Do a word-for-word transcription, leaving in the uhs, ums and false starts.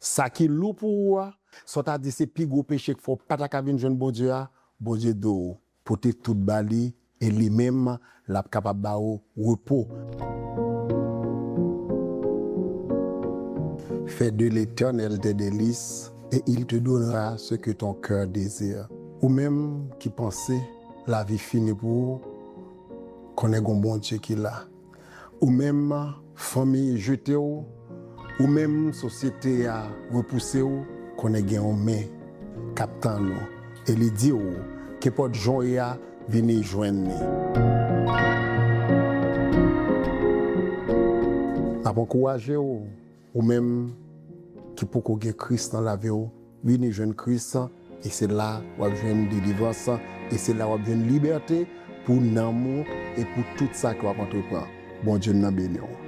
Sa ki lou pou ou a, sa w ta di se pi gwo peche k fè w pa ta ka vin jwenn Bondye a, Bondye di w pote tout ba li, e li menm, l ap kapab ba ou repo. Fais de l'Éternel tes délices, et il te donnera ce que ton cœur désire. Ou menm ki panse lavi fini pou ou, konnen gon Bondye ki la. Ou menm, fanmi jete w, ou menm, sosyete a repouse w, konnen gen yon men k ap tann ou. E li di w, kenpòt jan w ye a, vini jwenn li. M ap ankouraje w, ou menm ki poko gen Kris nan lavi w, vini jwenn Kris, e se la w ap jwenn delivrans, e se la w ap jwenn libète pou nanm ou e pou tout sa ke w ap antreprann. Bondye nan beni w.